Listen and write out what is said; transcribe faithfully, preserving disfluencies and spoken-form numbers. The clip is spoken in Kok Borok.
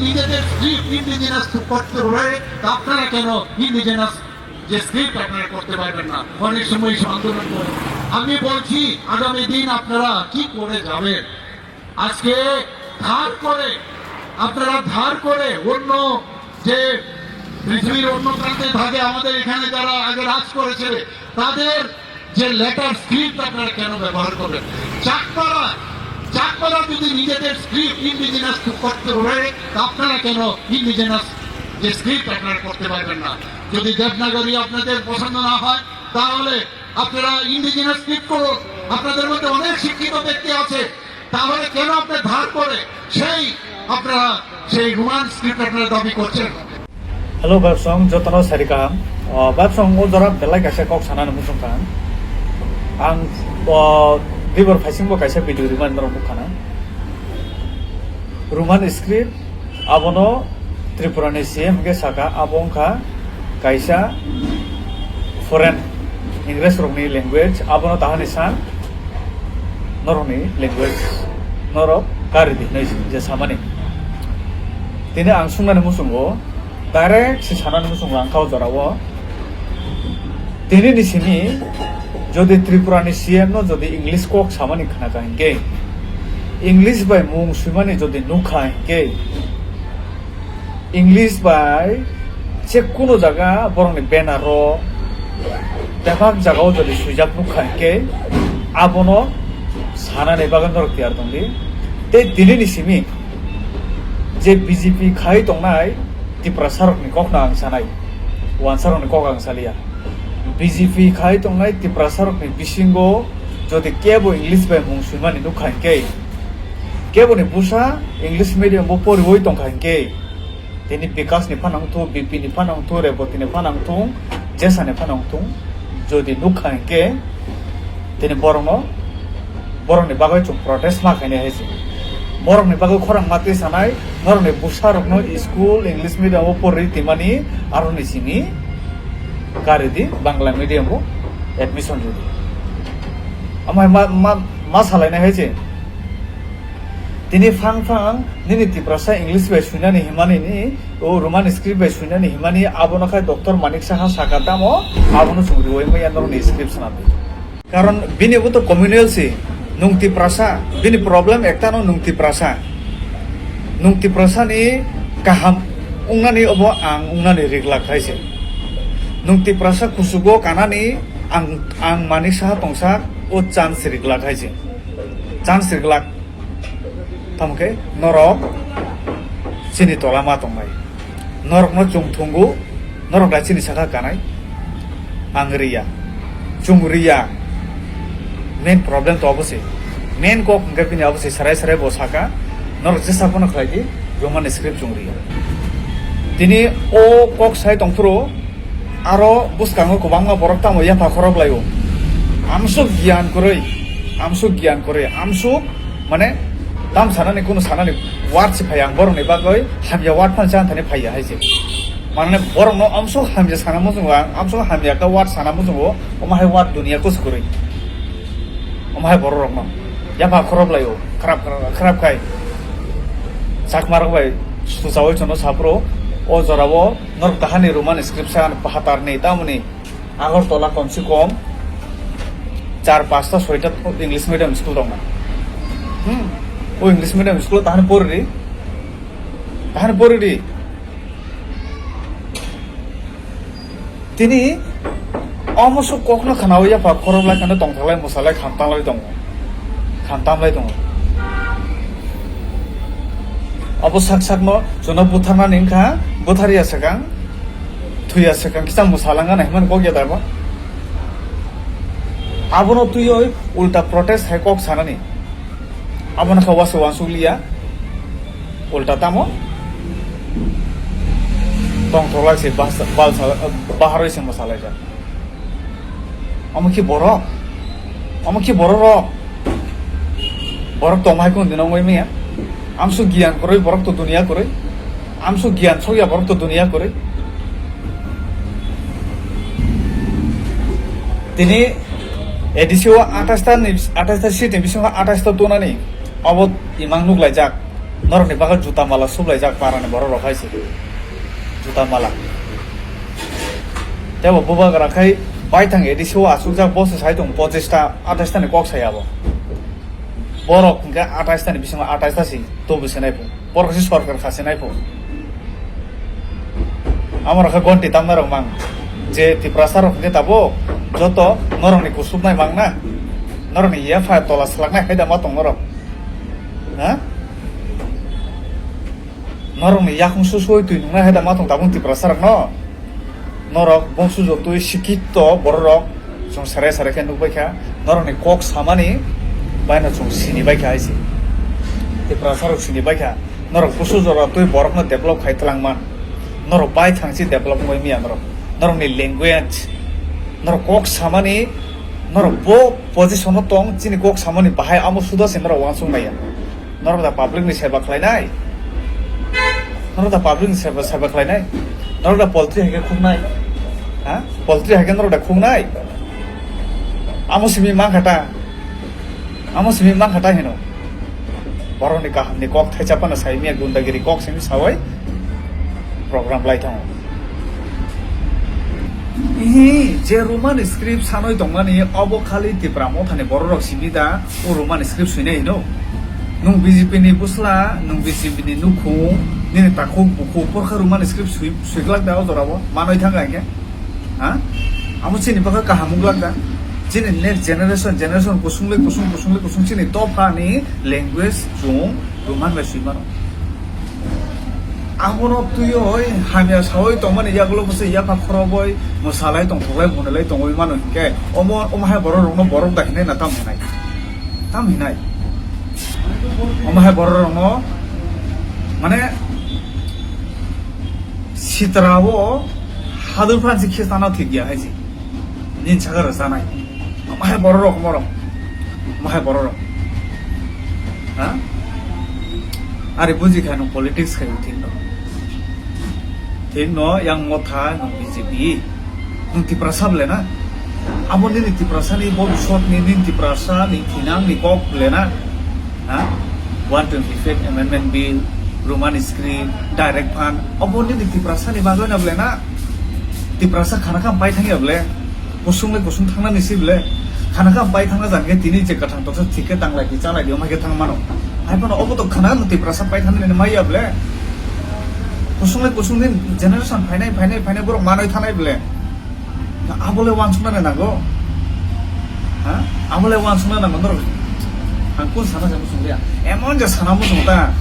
নিজেদের script indigenous করতে পারে, তা আপনারা কেন ইন্ডিজিনাস যে স্ক্রিপ্ট আপনারা করতে পারবেন না? অনেক সময় এসব আন্দোলন করে। আমি বলছি, আগামী দিন আপনারা কি করে যাবেন? আজকে ধার করে, আপনারা ধার করে অন্য যে পৃথিবীর অন্য প্রান্তে থাকে, আমাদের এখানে যারা আগে রাজ করেছে, তাদের যে লেটার স্ক্রিপ্ট আপনারা কেন ব্যবহার করবেন? চাকমারা, চাকমারা যদি নিজেদের স্ক্রিপ্ট ইন্ডিজিনাস করতে পারে, তা আপনারা কেন ইন্ডিজিনাস যে স্ক্রিপ্ট আপনারা করতে পারবেন না? যদি দেবনাগরী আপনাদের পছন্দ না হয়, তাহলে আপনারা ইন্ডিজিনাস স্ক্রিপ্ট করুন। আপনাদের মধ্যে অনেক শিক্ষিত ব্যক্তি আছে, তাহলে কেন আপনি ধার করে সেই আপনারা সেই রোমান স্ক্রিপ্ট আপনারা দাবি করছেন? Hello, Babsong, jotono sari kaham. O, Babsong, o jora belai kaisa kok sanani muchung kha. Ang, o, dibor phaisingbo kaisa video rimani norok nukha na. Roman script, abono Tripura ni C M hwnkhe sakha, abo wngkha kaisa foreign, Ingres rokni language, abono tahani san norokni language, norok kari di hinwi je samani. Tini ang sungnani muchungo, direct se sanani muchungo ang kha o jorao. Tini ni simi jodi Tripura ni C M no jodi English kok samani khna kha hinkhe, English bai mung swimani jodi nukha hinkhe, English bai je kuno jaga borokni banner o bebak jaga o jodi swijak nukha hinkhe, abono sanani bagwi norok tiyar tongdi. Tei tini ni simi je B J P khai tongnai Tiprasa rokni kokno ang sanai, wansa rokni kok ang saliya. B J P khai tongnai Tiprasa rokni bisingo jodi kebo English bai mung swimani nukha hinkhe, keboni bwsa English medium bo poriwi tongkha hinkhe, tini Bikash ni phano wngthung, B P ni phano wngthung, Reboti ni phano wngthung, Jesa ni phano wngthung, jodi nukha hinkhe, tini borokno, borokni bagwi chwng protest ma khainai hai se. Borokni bagwi khorang ma twi sanai, norokni bwsa rokno school English medium o porwi twimani, aroni simi kari di, Bangla medium o admission ridi. Amai ma, ma, ma salainai hai se. Tini phang phang nini Tiprasa English bai swinani himani ni, o Roman script bai swinani himani, abono khai Doctor Manik Saha saka tamo, abono chwng riwi maya norokni script swnamdi. Karon bini bo to communal si, nwng Tiprasa, bini problem ekta no nwng Tiprasa. Nwng Tiprasa ni kaham wngnani obo ang wngnani riglak khai se. Nwng Tiprasa kuchugo kanani ang, ang Manik Saha tongsa o chance riglak khai se. Chance riglak. Tamo khe norok chini tola ma tongnai. Norokno chwng thungo, norok da chini saka kanai. Ang riya. Chwng riya. Main problem to obo se. Main kok hwnkhe bini obo se, sarai sarai bo saka. Norok jesa phano khlai di, Roman script chwng riya. Tini o kok sai tongphuru, aro bwskango kwbangma borok tamo yapha khorok laio. Amsuk giyan kwrwi, amsuk giyan kwrwi, amsuk, mane, tam sanani, kunu sanani word se phaiya ang borokni bagwi hamya word phano chan thani phaiya hai se. Mane borokno amsuk hamya sana muchungo ang, amsuk hamya khe word sana muchungo, omo hai word duniya kus kwrwi. Omo hai borok rokno yapha khorok laio, khrap, khrap, khrap khai. Chakma rok bai suchaui chwngno saphuru, o jorao norok tahani Roman script san phatarni, tamoni Agartala komse kom char pasta soita English medium school rok na. Hmm. O English medium school tahani poriri, tahani poriri. Tini omo sok kokno khnawi yapha khorok lai kheno tongthaklai mwsalai khamtanglai tongo, khamtamlai tongo. Abo sak sakno chwngno butharnani wngkha, butharya swkang, thwiya swkang kisa mwsalang gana himani kok ya dabo. Abono twiwi ulta protest hai kok sanani. Abono kha wasu wansuk liya. Ulta tamo tongthoklai se bas-, balsa-, baharwi se mwsalaijak. Omo khe borok? Omo khe borok rok? Borok tongma hai kunu dino wngwi manya. Amsuk giyan kwrwi borok to duniya kwrwi. Amsuk giyan sokya borok to duniya kwrwi. Tini A D C o atais ta ni, atais ta seat ni bisingo atais ta tonani obo imang nuk laijak. Norokni bagwi juta mala suplaijak parani borok rok hai se. Juta mala. Tebo bubagra khai baithang A D C o achukjak, bo se sai tong pochis ta, athais ta ni kok sai abo. Borok hwnkhe athais ta ni bisingo athais ta si tobo se nai pho. Borok se sorkar kha se nai pho. Amo rok khe gonti tamnai rok mang. Je Tiprasa rok hwnkhe tabuk joto norokni kusubnai mang na. Norokni yapha tola swlaknai hai da ma tong norok. Ha? Norokni yakung susuwi twi nungnai hai da ma tong tabuk Tiprasa rokno? Norok bongsu jotwi sikito bororok chwng sere sere khe nukbai kha, norokni kok samani baino chwng sini bai kha hai se. Tiprasa rok sini bai kha, norok busu jora twi borokno develop khai twlang man. Norok bai thangsi develop wngwi miya norok. Norokni language, norok kok samani, norok bo position o tong, chini kok samani bahai amo suda se norok uansuk naiya. Norok da public ni seba khlainai? Norok da public ni seba, seba khlainai? Norok da poultry hai khe khuknai? Ha? Poultry hai khe norok da khuknai? Amo simi mankha ta? Amo simi mankha ta hino? Borokni kahamni kok thaicha phano sai miya, gundagiri kok simi sawai program lai thango. Ihi, je Roman script sanoi tongmani, obo khali Tipra mothani bororok simi da, o Roman script suinai hino. Nung B J P ni bwsla, nung B J P ni nukhung, nini takhuk bukhuk, porkha Roman script sui-, suiglak da o jorao, manoi thang kha hwnkhe. Ha? Amo chini bagwi kaham wngglak da? Chini next generation, generation kusung le kusung, kusung le kusung chini dophani language chwng Roman bai sui mano. Abono twiwi hamya sawi tongmani yagulo bwsai yapha khoroboi mwsalai tongthoklai hwnlai tongwi mano hinkhe omo, omo hai borok rokno borok da hinai na tam hinai? Tam hinai? Omo hai borok rokno mane sitra o hadwk phansi khe tana thik ya hai se. Nini sakha rwchanai. Omo hai borok rok, omo rok. Omo hai borok rok. Ha? Ari buji kha nung politics khai thik no. Thik no, yang motha nung B J P. Nung Tiprasa ble na? Abo nini Tiprasa ni bobiswt ni, nini Tiprasa ni thinang ni kok ble na? Ha? One twenty-fifth Amendment Bill, Roman script, direct fund, abo nini Tiprasa ni bagwi na ble na? Tiprasa khana kham pai thang ya ble? Kusung le kusung thangnani si ble? Khana kham pai thangna jan khe tini je kwthang toksa thik khe tanglai di, chalai di, omo hai khe thang mano. Hai phano obo to khana no Tiprasa pai thangni mai ya ble? Kusung le kusung din generation phainai, phainai, phainai borok manoi thanai ble? Abo le uansukna nango. Ha? Abo le uansukna nango norok. Ang kun sana se muchung ya. Emon je sana muchung ta.